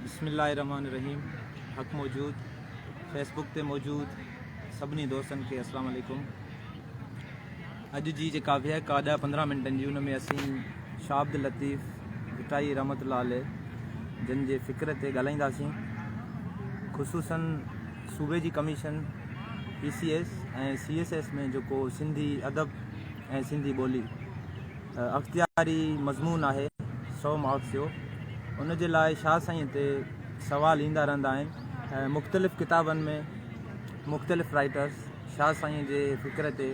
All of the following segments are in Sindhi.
بسم الله الرحمن الرحيم حق موجود فيسبوڪ تي موجود سڀني دوستن کي السلام عليڪم. اڄ جي جيڪا ويهڪ آ 10 15 منٽن جي ان ۾ اسين شاهه عبداللطيف ڀٽائي رحمت الله عليه جن جي فڪر تي ڳالهائينداسين خصوصا صوبي جي commission P C S ۽ C S S ۾ جيڪو سنڌي ادب ۽ سنڌي ٻولي اختياري مضمون آهي سو مارڪس جو ان جي لاء شاهه سائين تي سوال ايندا رهندا آهن ۽ مختلف ڪتابن ۾ مختلف رائٽرس شاهه سائين جي فڪر تي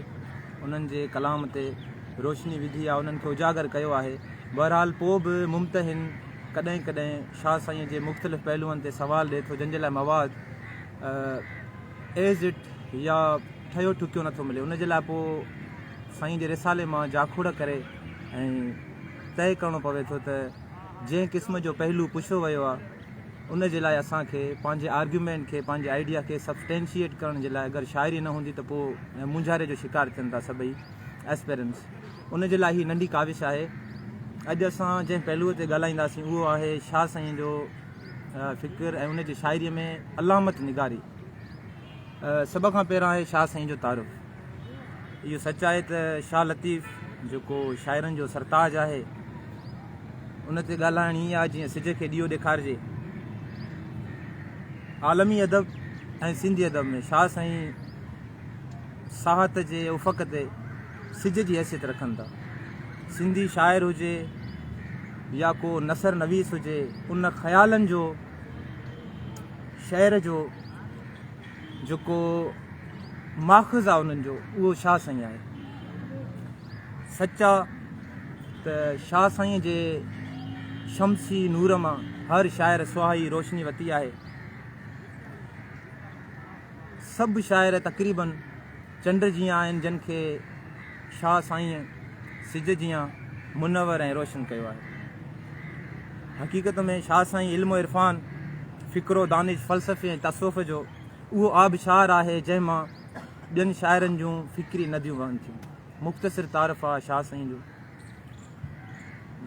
انهن جي ڪلام تي روشني وڌي آهي انهن کي اجاگر ڪيو آهي بهرحال پوء به ممتحن ڪڏهن ڪڏهن شاهه سائين جي مختلف پهلوئن تي سوال ڏئي ٿو جن جي لاء مواد ايز it يا ٺهيو ٺڪيو نٿو ملي ان جي لاء پوء سائين جي رسالي مان جاکوڙ ڪري ۽ طئي ڪرڻو پوي ٿو ته جنهن قسم جو پهلو پڇيو ويو آهي ان جي لاء اسان کي پنهنجي آرگيومينٽ کي پنهنجي آئيڊيا کي سبسٽينشيئيٽ ڪرڻ جي لاء اگر شاعري نه هوندي ته پوء مونجهاري جو شڪار ٿين ٿا سڀئي ايسپيرنٽس ان جي لاء هي ننڍي ڪاوش آهي اڄ اسان جنهن پهلوء تي ڳالهائينداسين اهو آهي شاهه سائين جو فڪر ۽ ان جي شاعري ۾ علامت نگاري. سڀ کان پهريان آهي شاهه سائين جو تعارف. اهو سچ آهي ته شاهه لطيف جيڪو شاعرن جو سرتاج آهي ان تي ڳالهائڻ ائين آهي جيئن سج کي ڏيئو ڏيکارجي. عالمي ادب ۽ سنڌي ادب ۾ شاهه سائين ساهت جي افق تي سج جي حيثيت رکن ٿا. سنڌي شاعر هجي يا ڪو نثر نويس هجي ان خيالن جو شعر جو جيڪو ماخذ آ انهن جو اهو شاهه سائين آهي. سچ آ ته شاهه سائين جي شمسي نور مان هر شاعر سهائي روشني وتي آهي. سڀ شاعر تقريبن چنڊ جيان آهن جن کي شاهه سائينء سج جيان منور ۽ روشن ڪيو آهي. حقيقت ۾ شاهه سائين علم و عرفان، فڪر و دانش، فلسفي ۽ تصوف جو اهو آبشار آهي جنهن مان ٻين شاعرن جون فڪري نديون وهن ٿيون. مختصر تعارف آهي شاهه سائين جو.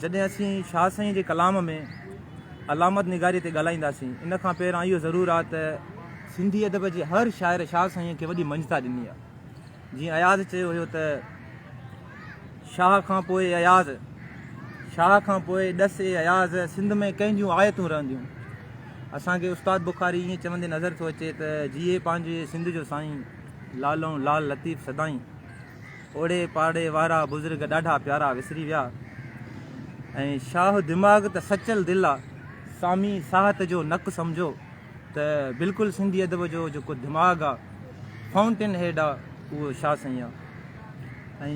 جڏهن اسين شاهه سائين جي ڪلام ۾ علامت نگاري تي ڳالهائينداسين ان کان پهريان اهو ضرور آهي ته سنڌي ادب جي هر شاعر شاهه سائين کي وڏي مڃتا ڏني آهي. جيئن اياز چيو هيو ته شاهه کان پوء اياز، شاهه کان پوء ڏس اي اياز، سنڌ ۾ ڪنهن جون آيتون رهنديون. اسان کي استاد بخاري ائين چوندي نظر ٿو اچي ته جيئي پنهنجي سنڌ جو سائين، لالئون لال لطيف سدائين. اوڙي پاڙي وارا بزرگ ڏاڍا پيارا وسري ويا ۽ شاهه دماغ ته سچل دل آ، سامي ساهت جو نڪ سمجهو. ته بلڪل سنڌي ادب جو جيڪو دماغ آ فائونٽين هيڊ آ اهو شاهه سائين آ ۽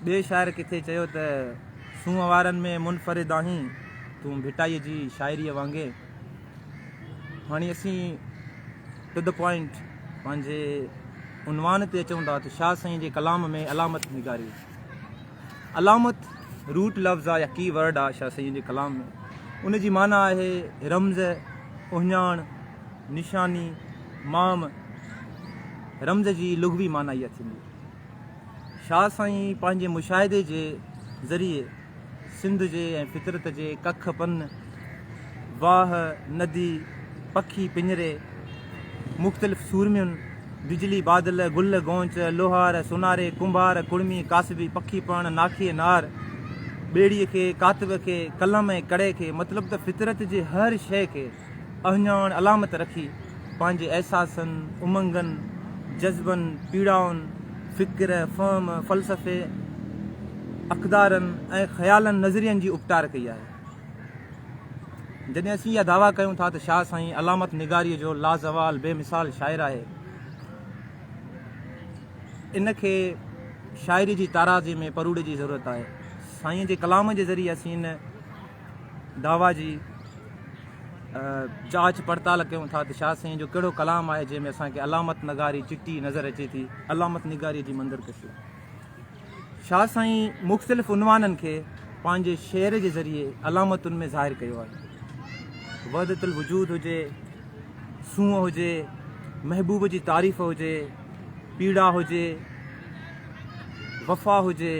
ٻئي شاعر ڪٿي چيو ته سونهن وارن ۾ منفرد آهين تون ڀٽائي جي شاعريء وانگي. هاڻي اسين ٽو the point پنهنجي عنوان تي اچون ٿا ته شاهه سائين جي ڪلام ۾ علامت نگاري. علامت روٽ لفظ آ يا ڪي ورڊ آ شاهه سائين جي ڪلام ۾ ان جي معنيٰ آهي رمز، اهڃاڻ، نشاني، مام. رمز جي لغوي معنيٰ اها ٿيندي. شاهه سائين پنهنجي مشاهدي جي ذريعي سنڌ جي ۽ فطرت جي ڪک پن، واهه، ندي، پکي پڃري، مختلف سورمين، بجلي، بادل، گل، گونچ، لوهار، سوناري، ڪنڀار، ڪڙمي، ڪاسبي، پکي پهڻ، ناکي، نار، ٻيڙيء کي، ڪاتب کي، قلم ۽ ڪڙي کي، مطلب ته فطرت جي هر شيء کي اهڃاڻ، علامت رکي، پنهنجي احساسن، امنگن، جذبن، پيڙائن، فڪر، فهم، فلسفي، اقدارن ۽ خيالن، نظرين جي اپٽار ڪئي آهي. جڏهن اسين اها دعويٰ ڪيون ٿا ته شاهه سائين علامت نگاريء جو لازوال بي مثال شاعر آهي، ان کي شاعريء جي تارازيء ۾ پروڙي جي ضرورت آهي. سائينء جي ڪلام جي ذريعي اسين ان دعويٰ جي جاچ پڙتال ڪيون ٿا ته شاهه سائين جو ڪهڙو ڪلام آهي جنهن ۾ اسان کي علامت نگاري چٽي نظر اچي ٿي، علامت نگاريء جي منظر ڪشي. شاهه سائين مختلف عنوانن کي پنهنجي شعر جي ذريعي علامتن ۾ ظاهر ڪيو آهي. وحدت الوجود هجي، سونهن هجي، محبوب جي تعريف هجي، پيڙا هجي، وفا هجي،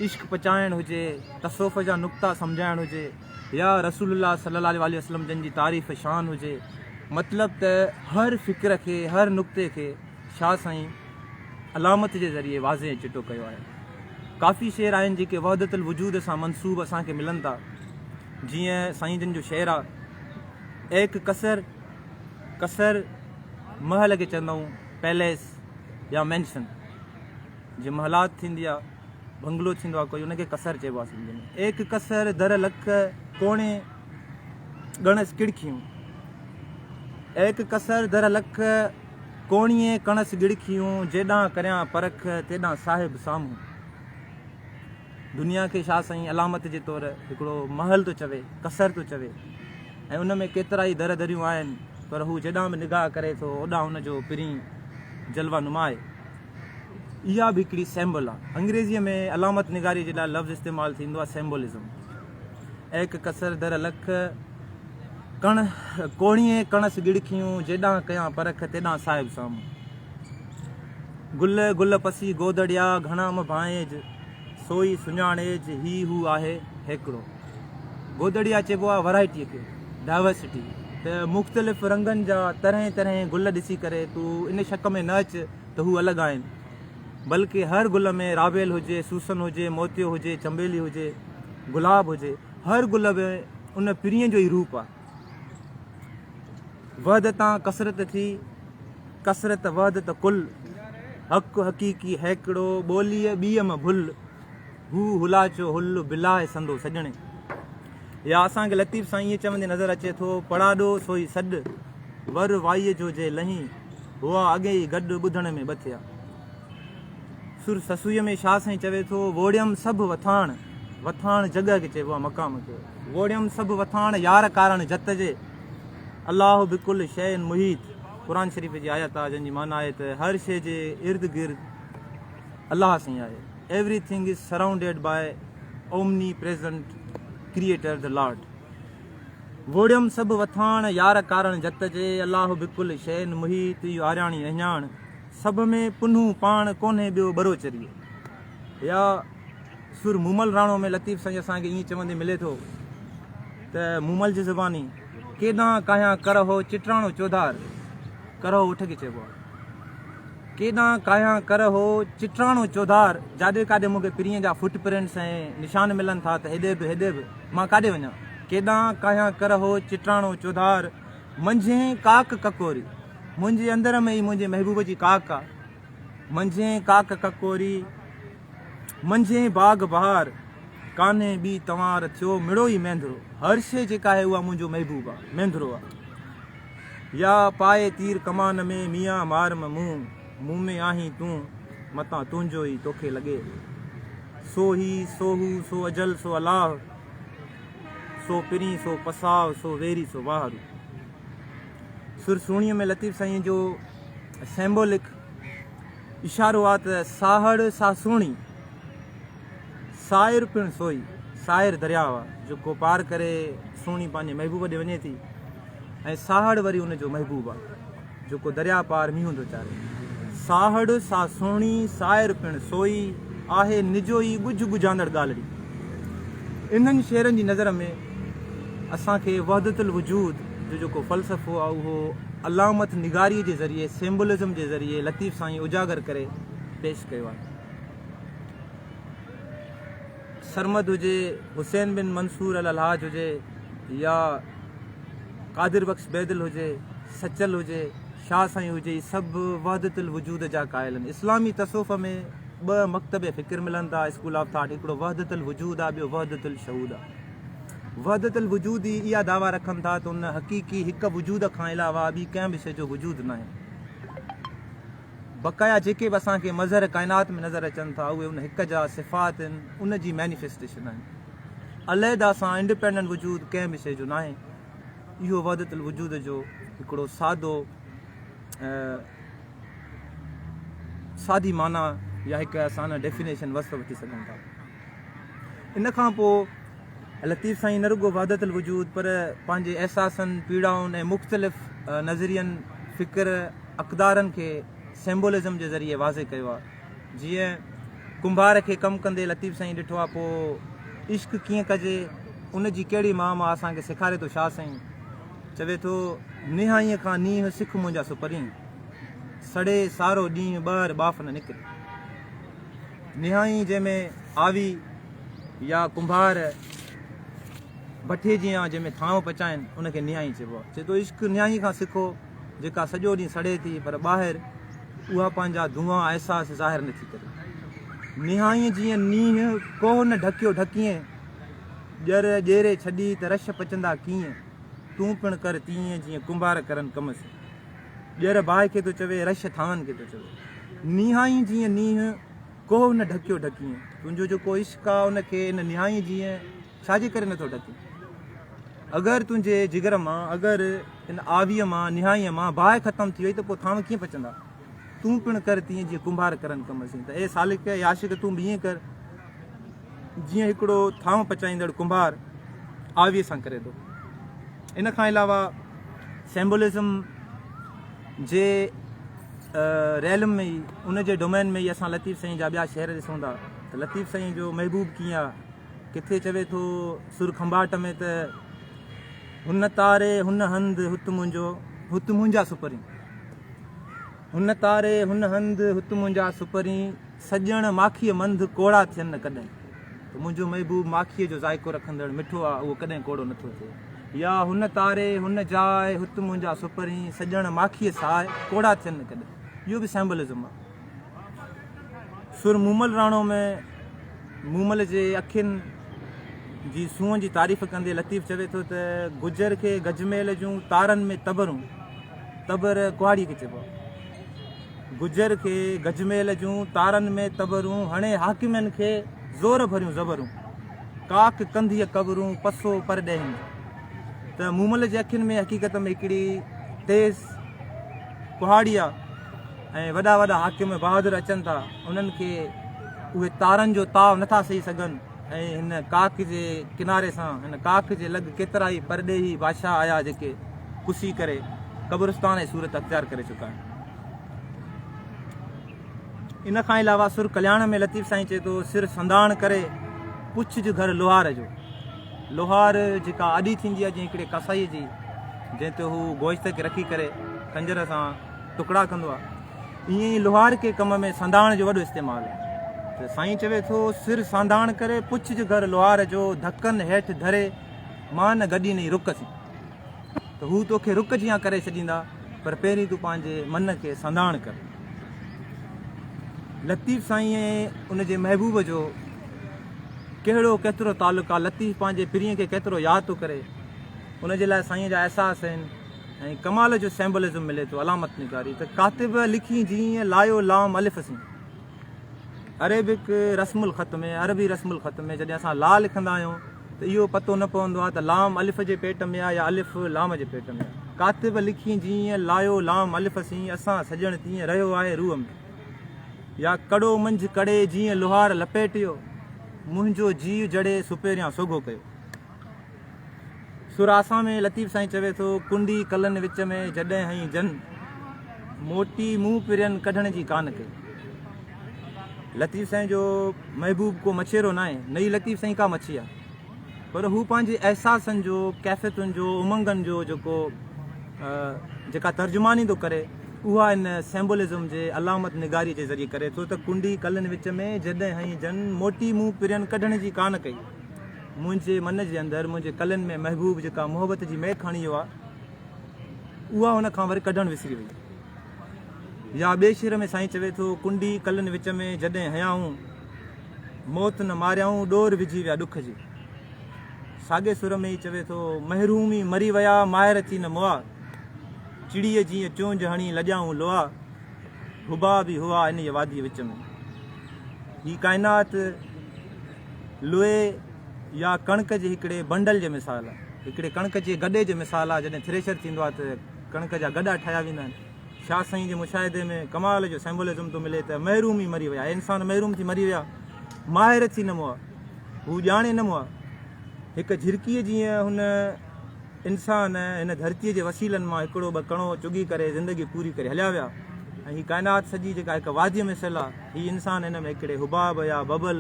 عشق پچائڻ هجي، تصوف جا نقطا سمجهائڻ هجي، يا رسول الله صلي الله عليه واٰله وسلم جن جي تعريف شان هجي، مطلب ته هر فڪر کي، هر نقطي کي شاهه سائين علامت جي ذريعي واضح ۽ چٽو ڪيو آهي. ڪافي شعر آهن جيڪي وحدت الوجود سان منسوب اسان کي ملن ٿا، جيئن سائين جن جو شعر آ، ايڪ قصر، قصر محل کي چوندا آهيون، پيليس يا مينشن، جيئن محلات ٿيندي آ، بنگلو ٿيندو آ ڪوئي ان کي قصر چئبو آ سنڌي ۾. ايڪ قصر در لک ڪوڻي ڳڻس ڪڙکيون. ايڪ قصر در لک ڪوڻيء ڪڻس ڳڙکيون، جيڏانهن ڪريان پرک تيڏانهن صاحب سامهون. دنيا کي شاهه سائين علامت جي طور هڪڙو محل ٿو چوي، قصر ٿو چوي ۽ ان ۾ ڪيترائي در دريون آهن پر هو جيڏانهن به نگاهه ڪري ٿو اوڏانهن ان جو پرين جلوه نما آهي. اها به هڪڙي سيمبل آهي. انگريزيء ۾ علامت نگاريء جي لاء لفظ استعمال ٿيندو آهي سيمبولزم. ايڪ قصر در لک ڪڻ ڪوڻيء ڪڻس ڳڙکيون، جيڏانهن ڪيان پرک تيڏانهن صاحب سامهون. گل گل پسي گودڙيا، گهڻا م ڀانئج، سوئي سڃاڻيج، هي هو آهي هيڪڙو. گودڙيا چئبو آهي ورائٽيء کي، Diversity، ته مختلف رنگن جا طرحين طرحين گل ڏسي ڪري تون ان شڪ ۾ نه اچ ته هو الڳ آهن، بلڪه هر گل ۾ رابيل هجي، سوسن هجي، موتيو هجي، چنبيلي هجي، گلاب هجي، هر گل ۾ ان پرينء جو ئي روپ آهي. وحدتان ڪثرت ٿي، ڪثرت وحدت ڪل، حق حقيقي هيڪڙو، ٻوليء ٻيء م ڀل، هو هلاچو هل، بلاء سندو سڄڻي. يا اسان کي لطيف سائين ائين چوندي نظر اچي ٿو، پڙاڏو سوئي سڏ، ور وائيء جو جي لهين، هئا اڳي ئي گڏ، ٻڌڻ ۾ ٻه ٿيا. سر سسئيء ۾ شاهه سائين چوي ٿو، ووڙيم سڀ وٿاڻ، وٿاڻ جڳهه کي چئبو آهي مقام کي، ووڙيم سڀ وٿاڻ يار ڪارڻ جت جي، الله بڪل شيء محيط، قرآن شريف جي آيت آهي جنهن جي معنيٰ آهي ته هر شيء جي ارد گرد الله سائين آهي، everything is surrounded by omnipresent creator the lord. ووڙيم سڀ وٿاڻ يار ڪارڻ جت جي، الله بڪل شيء محيط، اهو آرياڻي اهڃاڻ. سڀ ۾ پنهون پاڻ، ڪونهي ٻيو ٻروچريء. يا سر مومل راڻو ۾ لطيف سائين اسان کي ائين چوندي ملي ٿو ته مومل جي زباني، ڪيڏانهن ڪاهيان ڪرهو چٽراڻو چوڌار، ڪرهو اٺ کي چئبو آهي، ڪيڏانهن ڪاهيان ڪرهو چٽراڻو چوڌار، جاڏي ڪاڏي مون کي پرينء جا فٽ پرنٽس ۽ نشان ملن ٿا ته هيڏي به هيڏي به مان ڪاڏي وڃان، ڪيڏانهن ڪاهيان ڪرهو چٽراڻو چوڌار، منجهين ڪاڪ ڪڪوري، منهنجي اندر ۾ ئي منهنجي محبوب جي ڪاڪ آ، منجهين ڪاڪ ڪڪوري، منجهين باغ بهار، ڪانهي ٻي تنوار، ٿيو مڙو ئي مينڌرو، هر شيء جيڪا آهي اها منهنجو محبوب آ، مينڌرو آ. يا پائي تير ڪمان ۾، ميان مار م مون، مون ۾ آهين تون، متان تنهنجو ئي توکي لڳي. سو هي، سو هو، سو اجل، سو الله. سو پرين سو پساء سو ويري سو واهرو. سر سهڻيء ۾ لطيف سائينء جو سيمبولڪ اشارو آ ته ساهڙ سا سهڻي، سائر پڻ سوئي، سائر درياء آ جيڪو پار ڪري سهڻي پنهنجي محبوب ڏي وڃي ٿي ۽ ساهڙ وري ان جو محبوب آ. جيڪو درياء پار مينهن ٿو چاري. ساهڙ سا سهڻي، سائر پڻ سوئي، آهي نجو ئي ڳجهه ڳجهاندڙ ڳالهڙي. انهن شعرن جي نظر ۾ اسان کي وحدت الوجود جو جيڪو فلسفو آهي اهو علامت نگاريء جي ذريعي، Symbolism جي ذريعي لطيف سائين اجاگر ڪري پيش ڪيو آهي. سرمد هجي، حسين بن منصور الحاج هجي يا قادر بخش بيدل هجي، سچل هجي، شاهه سائين هجي، هي سڀ وحدت الوجود جا قائل آهن. اسلامي تصوف ۾ ٻه مڪتب فڪر ملن ٿا، اسڪول آف ٿاٽ، هڪڙو وحدت الوجود آهي، ٻيو وحدت الشهود آهي. وحدت الوجودي اها دعويٰ رکن ٿا ته ان حقيقي هڪ وجود کان علاوه ٻي ڪنهن به شيء جو وجود ناهي. بقايا جيڪي به اسان کي مظهر ڪائنات ۾ نظر اچن ٿا اهي ان هڪ جا صفات آهن، ان جي مينيفيسٽيشن آهن. علحده سان انڊيپينڊنٽ وجود ڪنهن به شيء جو ناهي. اهو وحدت الوجود جو هڪڙو سادو سادي معنيٰ يا هڪ اسان ڊيفينيشن وصف وٺي سگهون ٿا. ان کان پوء لطيف سائين نه رڳو وحدت الوجود پر پنهنجي احساسن، پيڙائن ۽ مختلف نظرين، فڪر، اقدارن کي سيمبولزم جي ذريعي واضح ڪيو آهي. جيئن ڪنڀار کي ڪم ڪندي لطيف سائين ڏٺو آهي پوء عشق ڪيئن ڪجي، ان جي ڪهڙي مام آ اسان کي سيکاري ٿو شاهه سائين چوي ٿو نهائينء کان نينهن سک منهنجا سپرين سڙي سارو ڏينهن ٻاهر ٻاڦ نه نڪري. نهائين جنهن ۾ آوي يا ڪنڀار بٺي جيان جنهن ۾ ٿانو پچائين ان کي نهائين چئبو آهي. چئي ٿو عشق نهائين کان سکو جيڪا سڄو ڏينهن سڙي ٿي پر ٻاهر اها پنهنجا دونهان احساس ظاهر نٿي ڪري. نهائين جيئن نينهن ڪوهه نه ڍڪيو ڍڪيئين ڄر ڄيري ڇڏي ته رش پچندا ڪيئن تون پڻ ڪر تيئن جيئن ڪنڀار ڪرن ڪم سين. ڄر باهه کي ٿو چوي، رش ٿانون کي ٿو چوي. نهائين جيئن نينهن، ڪوهه نه ڍڪيو ڍڪيئين. تنهنجو جيڪو عشق آ، ان کي ان نهائين جيئن ڇا جي ڪري نٿو ڍڪين؟ اگر تنهنجي جگر مان، اگر ان آويء مان، نهائينء مان باهه ختم ٿي وئي ته پوء ٿانو ڪيئن پچندا؟ تون پڻ ڪر تيئن جيئن ڪنڀار ڪرن ڪم سين. ته اي سالڪ، اي عاشق، تون به ائين ڪر، جيئن هڪڙو ٿانو پچائيندڙ ڪنڀار آويء سان ڪري ٿو. ان کان علاوه سيمبولزم جي ريلم ۾ ئي ان جي ڊومين ۾ ئي اسان لطيف سائين جا ٻيا شعر ڏسون ٿا ته لطيف سائين جو محبوب ڪيئن آ ڪٿي چوي ٿو سر کنڀاٽ ۾ ته هن تاري هن هنڌ هت منهنجو هت منهنجا سپرين هن تاري هن هنڌ هت منهنجا سپرين سڄڻ ماکيء منڌ ڪوڙا ٿين نه ڪڏهن. ته منهنجو محبوب ماکيء جو ذائقو رکندڙ مٺو آ، اهو ڪڏهن ڪوڙو نه ٿو ٿئي. يا هن تاري، هن جاء، هت منهنجا سپرين، سڄڻ ماکيء ساء، ڪوڙا ٿين نه ڪڏهن. اهو به سيمبولزم آ. سر مومل راڻو ۾ مومل جي اکين جي سونهن جي تعريف ڪندي لطيف چوي ٿو ته گجر کي گجميل جون تارن ۾ تبرون، تبر ڪهاڙيء کي چئبو آ. گجر کي گجميل جون تارن ۾ تبرون هڻي حاڪمن کي زور ڀريون زبرون ڪاڪ ڪنڌيء قبرون پسو پرڏيهين جا ته مومل جي اکين ۾ حقيقت ۾ هڪڙي تيز ڪهاڙي آ ۽ وڏا وڏا حاڪم بهادر اچن ٿا انهن کي اهي تارن جو تاء نٿا سهي سگهن ۽ هن ڪاڪ جي ڪناري سان هن ڪاڪ جي لڳ ڪيترائي پرڏيهي بادشاهه آيا جيڪي ڪسي ڪري قبرستان جي صورت اختيار ڪري چڪا آهن. ان کان علاوه سر ڪلياڻ ۾ لطيف سائين چئي ٿو سر سنداڻ ڪري پڇج گهر لوهار جو. لوهار جيڪا اڏي ٿيندي آهي جيئن هڪڙي ڪاسائي جي جنهن تي هو گوشت کي رکي ڪري خنجر سان ٽڪڙا ڪندو آهي ائين ئي لوهار ڪي ڪم ۾ سنداڻ جو وڏو استعمال آهي ته سائين چوي ٿو سر سانداڻ ڪري پڇج گهر لوهار جو ڌڪن هيٺ ڌري مان نه گڏي نئي رڪ سين. ته هو توکي رڪ جيان ڪري ڇڏيندا، پر پهرين تون پنهنجي من کي سنڌاڻ ڪر. لطيف سائين ۽ ان جي محبوب جو ڪهڙو ڪيترو تعلق آ، لطيف پنهنجي پرينء کي ڪيترو ياد ٿو ڪري، ان جي لاء سائينء جا احساس آهن ۽ ڪمال جو سيمبولزم ملي ٿو، علامت نگاري ته ڪاتب لکين جيئن لايو لام الف سين. عريبڪ رسم الخط ۾، عربي رسم الخط ۾ جڏهن اسان لا لکندا آهيون ته اهو پتو نه پوندو آهي ته لام الف جي پيٽ ۾ آهي يا الف لام جي پيٽ ۾ آهي. ڪاتب لکين جيئن لايو لام الف سين اسان سڄڻ تيئن رهيو آهي روح ۾. يا ڪڙو منجهه ڪڙي جيئن لوهار لپيٽيو منهنجو جيء جڙي سپيريان سوگهو ڪيو. سر آسا ۾ لطيف سائين چوي ٿو، ڪنڊي ڪلن وچ ۾ جڏهن هنئين جن، موٽي منهن پرين ڪڍڻ جي ڪانه ڪئي. لطيف سائين جو محبوب ڪو مڇيرو ناهي، نه ئي لطيف سائين ڪا مڇي آهي، پر هو پنهنجي احساسن جو، ڪيفيتن جو، امنگن جو جيڪو جيڪا ترجماني ٿو ڪري، اها ان سيمبولزم جي علامت نگاريء جي ذريعي ڪري ٿو ته ڪنڊي ڪلن وچ ۾ جڏهن هنئين جن، موٽي منهن پرين ڪڍڻ جي ڪانه ڪئي. منهنجي من جي اندر، منهنجي ڪلين ۾ محبوب جيڪا محبت جي ميخ هڻي ويو آهي، اها هن کان وري ڪڍڻ وسري وئي. يا ٻئي شعر ۾ سائين چوي ٿو، ڪنڊي ڪلين وچ ۾ جڏهن هنيائون، موت نه ماريائون، ڏور وجهي ويا ڏک جي. ساڳئي سر ۾ ئي چوي ٿو، محروم ئي مري ويا، ماهر ٿي نه مئا، چڙيء جيئن چونج هڻي لڄائون لئا، حباب ئي هئا انهيء واديء وچ ۾. هي ڪائنات لوئي يا ڪڻڪ جي هڪڙي بنڊل جي مثال آهي. هڪڙي ڪڻڪ جي گڏي جي مثال آهي. جڏهن ٿريشر ٿيندو آهي ته ڪڻڪ جا گڏا ٺاهيا ويندا آهن. شاهه سائين جي مشاهدي ۾ ڪمال جو سيمبولزم ٿو ملي ته محروم ئي مري ويا. اهي انسان محروم ٿي مري ويا. ماهر ٿي نه مئا. هو ڄاڻي نه مئا. هڪ جهرڪيء جيئن هن انسان هن ڌرتيء جي وسيلن مان هڪڙو ٻه ڪڻو چڳي ڪري زندگي پوري ڪري هليا ويا ۽ هي ڪائنات سڄي جيڪا هڪ واديء مثل آهي. هي انسان هن ۾ هڪڙي حباب يا ببل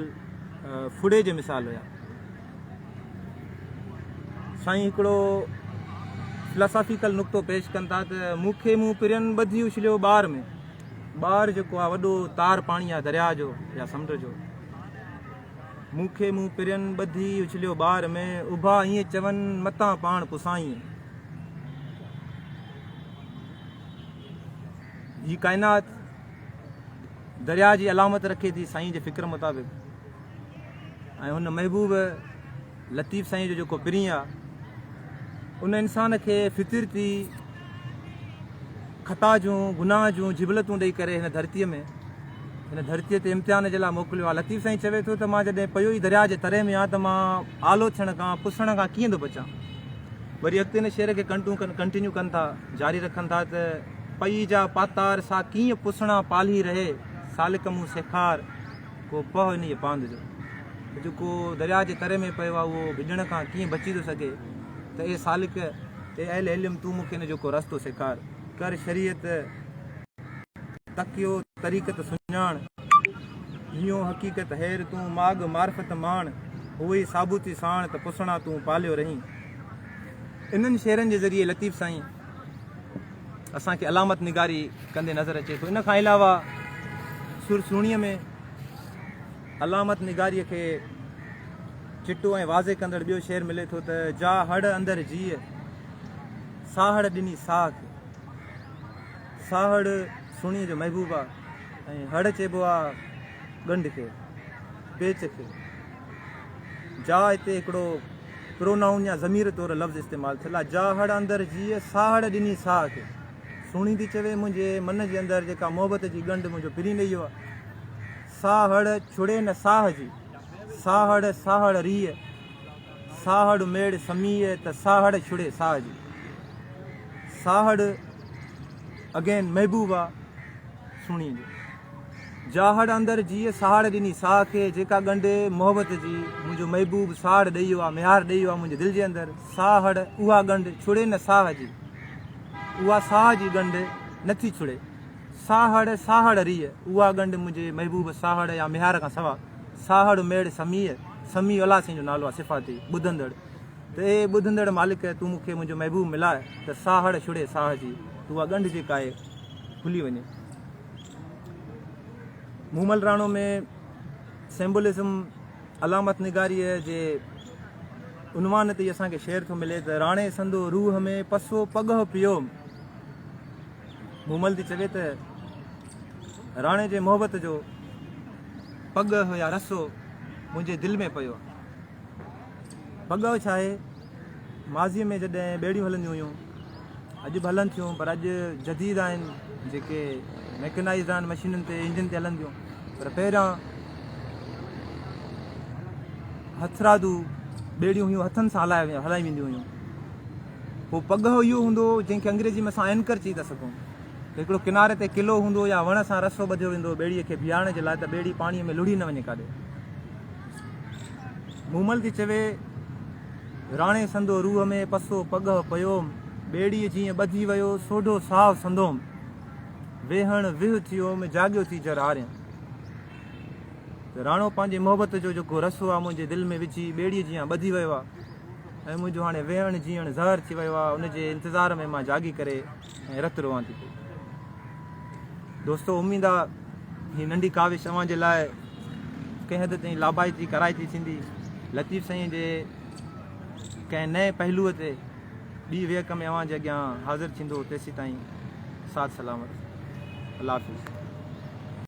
ڦڙي جي مثال هيا. سائين هڪڙو فلاسافيڪل نقطو پيش ڪن ٿا ته مون کي مون پرين ٻڌي اڇليو ٻار ۾. ٻار جيڪو آ وڏو تار پاڻي آ درياء جو يا سمنڊ جو. مون کي مون پرين ٻڌي اڇليو ٻار ۾، اڀا ائين چون متان پاڻ پسائين. هي ڪائنات درياء جي علامت رکي ٿي سائين جي فڪر مطابق ۽ هن محبوب لطيف سائين جو جيڪو پرين آ ان انسان کي فطرتي خطا جون گناهه جون جبلتون ڏئي ڪري هن ڌرتيء ۾ هن ڌرتيء تي امتحان جي لاء موڪليو آ. لطيف سائين چوي ٿو ته مان جڏهن پيو ئي درياء جي تري ۾ آهيان ته مان آلو ٿيڻ کان پسڻ کان ڪيئن ٿو بچان. وري اڳتي هن شعر کي ڪنٽينيو ڪن ٿا جاري رکن ٿا ته پئي جا پاتار سا ڪيئن پسڻا پالهي رهي سالڪ مون سيکار ڪو پهه انهيء پاند جو. ته جيڪو درياء جي تري ۾ پيو آ اهو ڀڄڻ کان ڪيئن بچي ٿو سگهي ته اي سالڪ اي اهل علم تون مون کي ان جو ڪو رستو سيکار. ڪر شريعت تڪيو طريقت سڃاڻ، هيون حقيقت هير تون ماڳ معرفت ماڻ، هوئي ثابوتي ساڻ ته پسڻا تون پاليو رهين. انهن شعرن جي ذريعي لطيف سائين اسان کي علامت نگاري ڪندي نظر اچي ٿو. ان کان علاوه سر سهڻيء ۾ علامت نگاريء کي چٽو ۽ واضح ڪندڙ ٻيو شعر ملي ٿو ته جا هڙ اندر جيء، ساهڙ ڏني ساهه کي. ساهڙ سهڻيء جو محبوب آ ۽ هڙ چئبو آ ڳنڍ کي، پيچ کي. جا هتي هڪڙو پرونائون يا ضمير طور لفظ استعمال ٿيل آ. جا هڙ اندر جيء، ساهڙ ڏني ساهه کي. سهڻي ٿي چوي منهنجي من جي اندر جيڪا محبت جي ڳنڍ منهنجو پرين ڏئي ويو آ. ساهڙ ڇڙي نه ساهه جي، ساهڙ ساهڙ ريء. ساهڙ ميڙ سميء ته ساهڙ ڇڙي ساهه جي. ساهڙ اگين محبوب آ سهڻيء جو. جاهڙ اندر جيء ساهڙ ڏني ساهه کي، جيڪا ڳنڍ محبت جي منهنجو محبوب ساهڙ ڏئي ويو آ، ميهار ڏئي ويو آ منهنجي دل جي اندر. ساهڙ اها ڳنڍ ڇڙي نه ساهه جي، اها ساهه جي ڳنڍ نه ٿي ڇڙي. ساهڙ ساهڙ ريء اها ڳنڍ منهنجي محبوب ساهڙ يا ميهار کان سوا. ساهڙ ميڙ سميع، سميع الله سائين جو نالو آهي صفاتي، ٻڌندڙ، ته اي ٻڌندڙ مالڪ تون مون کي منهنجو محبوب ملاء ته ساهڙ ڇڙي ساهه جي، ته اها ڳنڍ جيڪا آهي کلي وڃي. مومل راڻو ۾ سيمبولزم، علامت نگاريء، جي عنوان تي ئي اسان کي شعر ٿو ملي ته راڻي سندو روح ۾ پسو پڳهه پيوم. مومل ٿي چوي ته راڻي جي محبت جو پڳهه يا رسو منهنجي دل ۾ پيو آهي. پڳهه ڇا آهي؟ ماضيء ۾ جڏهن ٻيڙيون هلنديون هيون، اڄ به هلن ٿيون پر اڄ جديد آهن جيڪي ميڪنائيزڊ آهن مشينن تي انجن تي هلن ٿيون پر پهريان هٿرادو ٻيڙيون هيون هٿن سان هلائي وينديون هيون. پوء پڳهه اهو هوندو هو جنهن کي انگريزي ۾ اسان اينڪر چئي ٿا سگهون. هڪڙو ڪناري تي قلعو هوندو هو يا وڻ سان رسو ٻڌيو ويندو هو ٻيڙيء کي بيهارڻ جي لاء ته ٻيڙي پاڻيء ۾ لڙهي نه وڃي ڪاڏي. مومل ٿي چوي، راڻي سندو روح ۾ پسو پڳهه پيوم، ٻيڙيء جيئن ٻڌي ويو سوڍو ساهه سندوم، ويهڻ ويهه ٿيوم، جاڳيو ٿي جر آريان. ته راڻو پنهنجي محبت جو جيڪو رسو آ منهنجي دل ۾ وجهي ٻيڙيء جيان ٻڌي ويو آ. ۽ منهنجو هاڻي ويهڻ جيئڻ زهر ٿي ويو آهي، ان جي انتظار ۾ مان جاڳي ڪري ۽ رت روئان ٿي پئي. دوستو اميد آ هي ننڍي ڪاوش اوهان جي لاء ڪنهن حد تائين لاڀائتي ڪارائتي ٿيندي. لطيف سائين جي ڪنهن نئين پهلوء تي ٻي ويهڪ ۾ اوهان جي اڳيان حاضر ٿيندو تيسيتائين ساٿ سلامت. الله حافظ.